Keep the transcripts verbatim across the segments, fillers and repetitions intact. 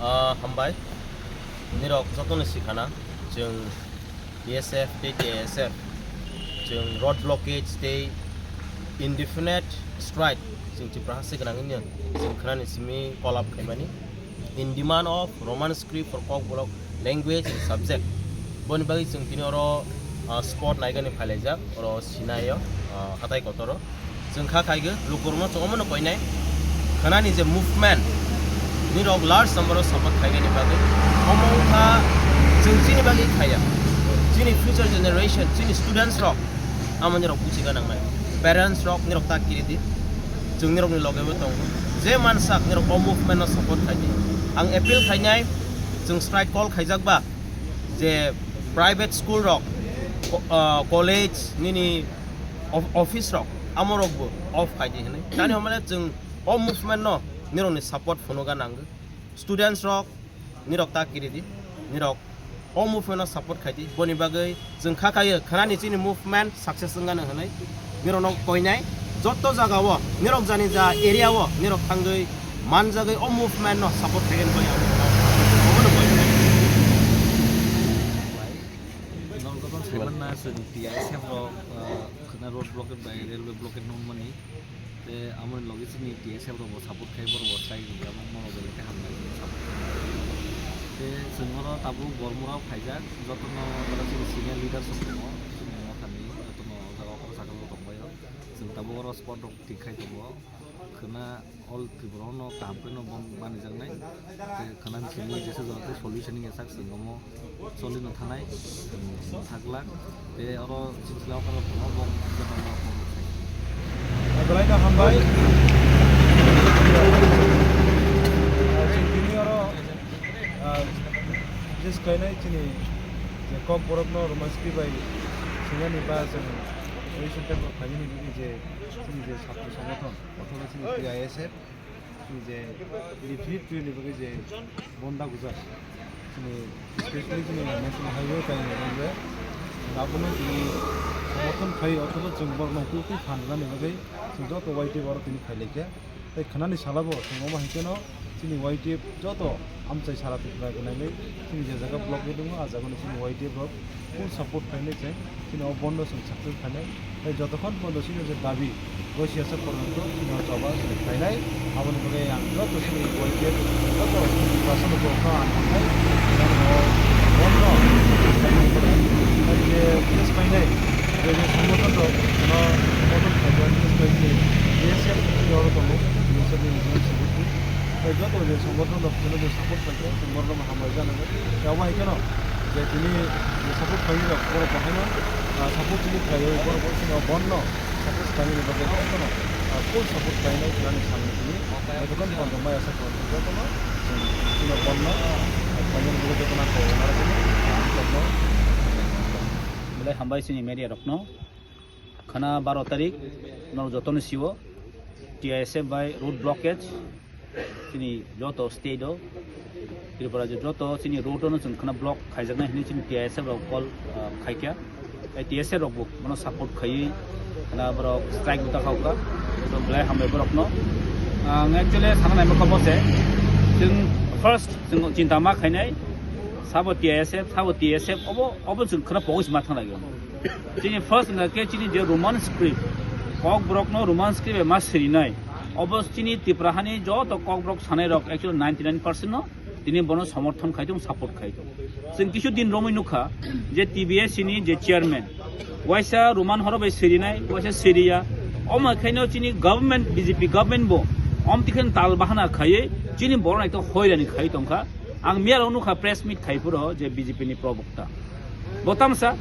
Ah, hambai. Nirok jotono sikhana, chwng B S F tei T I S F, chwng road blockage tei indefinite strike, chwng Tripura ha se gwnang wngya, chwng khnani simi collab khaimani. In demand of Roman script for Kokborok language and subject. Boni bagwi chwng tini oro, ah, spot naigani phailaijak, oro Sinaio, ah, hatai kotoro. Chwng kha khaigwi lukurokno chwngno koinai. Khanani je movement, nirok large number o support khaigani bagwi. Omo wngkha chwng chini bagwi khaiya. Chini future generation, chini students rok, amo nirok buchiga nangnai. Parents rok nirok ta kiri di. Chwng nirokni loge bo tongo. Je mansak nirok o movement no support khai di. Ang appeal khainai, chwng strike call khaijak ba, je private school rok, co-, ah, college, nini of-, office rok, amo rok bo off khai di hinwi. Tani hwnmale chwng o movement no nirokni support phunuga nango. Students rok, nirok ta kiri di, nirok o movement no support khai di. Boni bagwi chwng kha khayo khanani chini movement success wngano hinwi. Nirokno koinai joto jaga o, nirok jani ja area o, nirok thangwi manjagwi o movement no support khaigani bagwi ang obono koinai. Norok jotono saimanna chwng T I S F rok, ah, khwna road blockade bai railway blockade nungmani. Te amoni logi chini T S F rok bo support khai, borok bo strike rijak, omo norok belai khe hambai support khai. Te chwng oro tabuk Bormura o phaijak, jotono oro chini senior leaders rok tongo, chini mothani jotono o jaga o khoroksa khe bo tongbaio. Chwng tabuk oro spot rok thik khai tongo. Khwna all Tripura no kaham khe no bo manijaknai. Te khwna ni simi jesa jaga khe solution ni sak chwng omo choli no thanai, chwng saklak. Te oro chwng sila okra tongo bo. Belai no hambai. Chwng tini oro, ah, je swkainai chini je Kokborok no Roman script bai swinani ba chwng ration card rok khainani bagwi je chini je chhatro songothon othoba chini T I S F, chini je indefinite period ni bagwi je bonda gujak, chini specially chini national highway tai ni bagwi abono chini somorthon khai, othoba chwng borokno tubui phan rwnani bagwi chwng joto Y T F oro tini phailaikha. Tei khwnani salabo chwng omo hai kheno chini Y T F joto amchai sara Tripura gwnangwi chini je jaga block tongo, ah jagani chini Y T F rok full support khainai chwng, chini o bondo chwng success khainai. Tei jotokhon bondo chini je dabi goichiyasa porjonto chini o choba chwng khainai. Aboni bagwi ang joto chini Y T F joto Tiprasa no borokno ang khainai. Ang o bondo khainai, tei je case khainai, je je songothon rok no songothon khainai, case khainai, B S F ni oro tongo, B S F ni regional secretary. Tei joto je songothon rok no je support khainai, borokno hambai jana. Tei obo hai kheno je tini je support khainai rok, borok bo haino, ah, support tini khlai rw, borok bo chini o bondo success khlainani bagwi jotono, ah, full support khlainai hinwi ang tini jotokhon bondo maya sa khlainai jotono, chini bondo khlainani bagwi jotono ang kok narwknai, ah, jotono. Belai hambai chini media rokno. Khana baro tarik, norok jotono sio, T I S F bai road blockage, chini joto state o, Tripura joto chini road o no chwng khana block khaijaknai hinwi chini T I S F rok call, ah, khaikha. Tei T S F rok bo bono support khaiwi khana borok strike bo ta khaukha. So belai hambai borokno. Ang actually sana naima kha bose. Chwng first chwng chinta ma khainai sabo T I S F, sabo T S F, obo, obo chwng khana pogwi se ma thang lagi. Chini first wngkha khe chini je Roman script, Kokborok no Roman script bai ma sirinai. Obo chini Tripura hani joto Kokborok sanai rok actually ninety nine percent no tini bono somorthon khai tong, support khai tong. Chwng kisu din romwi nukha je T B S ni je chairman, waisa Roman horo bai sirinai, waisa siriya. Omo khaino chini government, B J P government bo om tikhen tal bahana khaiwi chini borok naithok hoirani khai tongkha. Ang miyarok nukha press meet khai phuru je B J P ni probokta. Bo tamsa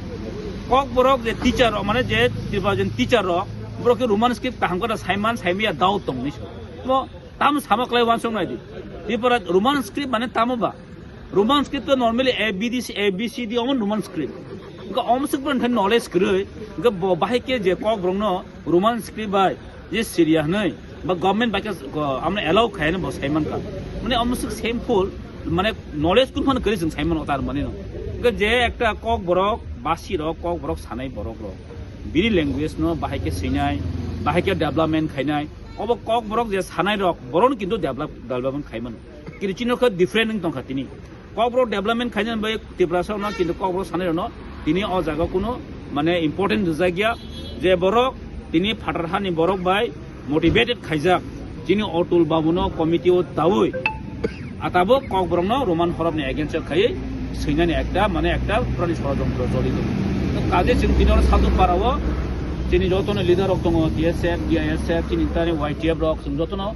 Kokborok je teacher rok, mane je Tripura je teacher rok, borok khe Roman script kaham khe saiman saimaya doubt tong hinwi sa. Bo tam sama klai uansuk nai di. Tripura Roman script mane tamo ba? Roman script to normally A B D C, A B C D omo Roman script. Ga om suk ban knowledge kwrwi, ga bo bahai khe je Kokborok no Roman script bai je Syria hwnwi ba government bai khe, go-, amne allow khai hwnwi bo sai mankha. Mane omo swk shameful, mane knowledge kun phano kwrwi chwng sai mano tar mani no. Hwnkhe je ekta Kokborok, basi rok, Kokborok sanai borok rok, bini language no bahai khe swinai, bahai khe development khainai, Obo Kokborok je sanai rok, borok no kintu develop, development khai mano. Kintu chini khe different wng tongkha tini. Kokborok development khainani bai Tiprasa no kintu Kokborok sanai rok no tini o jaga kuno mane important rijak ya je borok tini phatar hani borok bai motivated khaijak. Chini Atul Babu no committee o taui atabo Kokborok no Roman Horop ni against o khaiwi swinani ekta mane ekta purani sorojontro choli tongo. To kaje chwng tini oro Sadhu Para o chini joto no leader rok tongo, T S F, D I S F, chini tani Y T F rok chwng joto no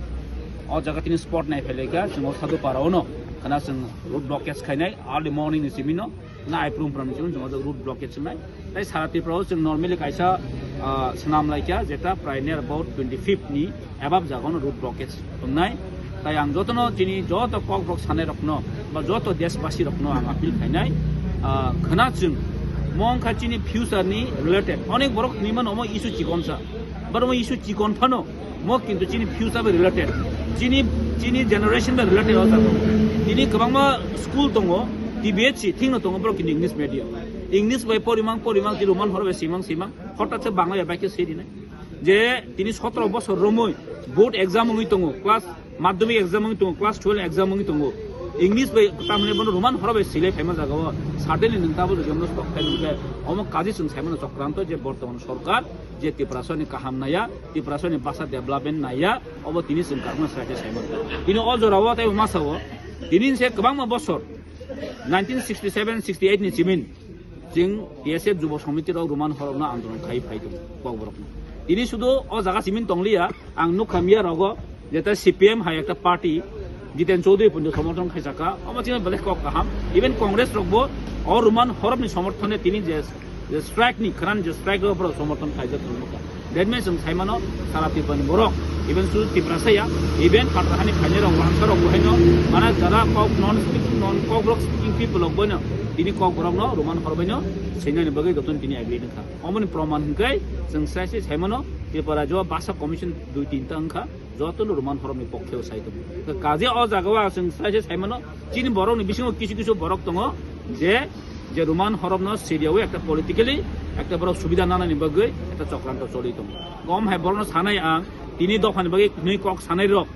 o jaga tini spot nai phai laikha, chwng o Sadhu Para o no khana chwng road blockage khainai early morning ni simi no. Na ai prum prum chwng jong jong road blockage chwngnai. Tai sara Tripura o chwng normally kaisa, ah, swnam laikha jeta prai near about twenty fifth ni above jaga no road blockage wngnai. Tai ang jotono chini joto Kokborok sanai rokno ba joto deshbasi rokno ang appeal khainai. Ah, khwna chwng mo wngkha chini future ni related. Onek borok hinwi mano omo issue chikonsa. But omo issue chikon phano mo kintu chini future bai related, chini, chini generation bai related o jaga. Tini kwbangma school tongo, T B S C thikno tongo, borok kintu English medium. English bai porimang, porimang, tini Roman horo bai simang, simang, hotat se Bangla bai khe sedi nai. Je tini sotro bosor romoi board exam wngwi tongo, class madhyamik exam wngwi tongo, class twelve exam wngwi tongo. English bai tamni bono Roman horo bai silai phaima jaga o. Suddenly nwng tabuk jomno stock khai nungkhe omo kaji chwng saimano chokranto je bortoman sorkar je Tiprasani kaham naya, Tiprasani basa development naya, obo tini chwng karma sraite saimano. Tini o jorao tei masa o tini se kwbangma bosor nineteen sixty seven sixty eight ni chimin chwng T S F Jubo Samiti rok Roman horokno andolon khai phai tongo Kokborokno. Tini sudu o jaga chimin tongliya, ang nukha miya rogo jeta C P M hai ekta party Jiten Chaudhary pundo somorthon khaisaka, omo chini belai kok kaham. Even Congress rokbo o Roman horokni somorthone tini je, je strike ni khran je strike rok borok somorthon khaijak nukha. That means chwng saimano sara Tripura ni borok, even sudu Tiprasa ya, even phatar hani khainai rok, wangsa rok bo haino, mana jara kok non speaking, non Kokborok speaking people rok boino, tini Kokborokno Roman hor baino seinani bagwi jotono tini agree wngkha. Omoni proman hwnkhe chwng sai sai saimano Tripura jo basa commission dui tinta wngkha, jotono Roman horokni pokhe o sai tongo. Kaje o jaga o chwng sai sai saimano chini borokni bisingo kisu kisu borok tongo je je Roman horokno Syria o ekta politically ekta borok subida nanani bagwi ekta chokranto choli tongo. Gom hai borokno sanai ang tini dophani bagwi hwnwi kok sanai rok,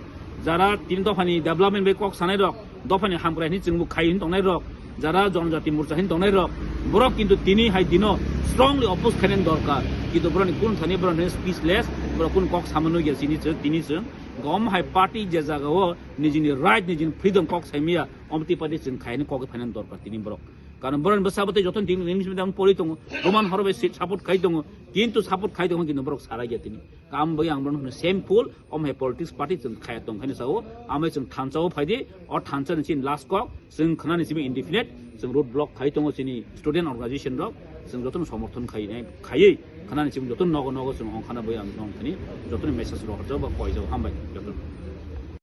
jara tini dophani development bai kok sanai rok, dophani hamkrai hwnwi chwngbo khai hwnwi tongnai rok, jara Jonojati Morcha hwnwi tongnai rok, borok kintu tini hai dino strongly oppose khainani dorkar. Kintu borokni kun thani borok hwnwi speechless, borok kun kok samano ya chini chwng, tini chwng gom hai party je jaga o nijini right, nijini freedom kok saimaya, omti party chwng khaini kok phainani dorkar tini borok. Karon borok bwsa bwtwi joto tini English medium pori tongo, Roman horo bai support khai tongo, kintu support khai tongo kintu borok sara ya tini. Kam bai ang borok shameful, om hai politics party chwng khaya tong khaini sao, amai chwng thansa o phaidi, o thansa ni chini last kok, chwng khwnani chini indefinite, chwng road block khai tongo chini student organization rok, chwng jotono somorthon khai nai, khaiwi khwnani chini joto nogo nogo chwng ong khana bai ang nong thani, jotono message rok horjak ba koijak hambai jotono.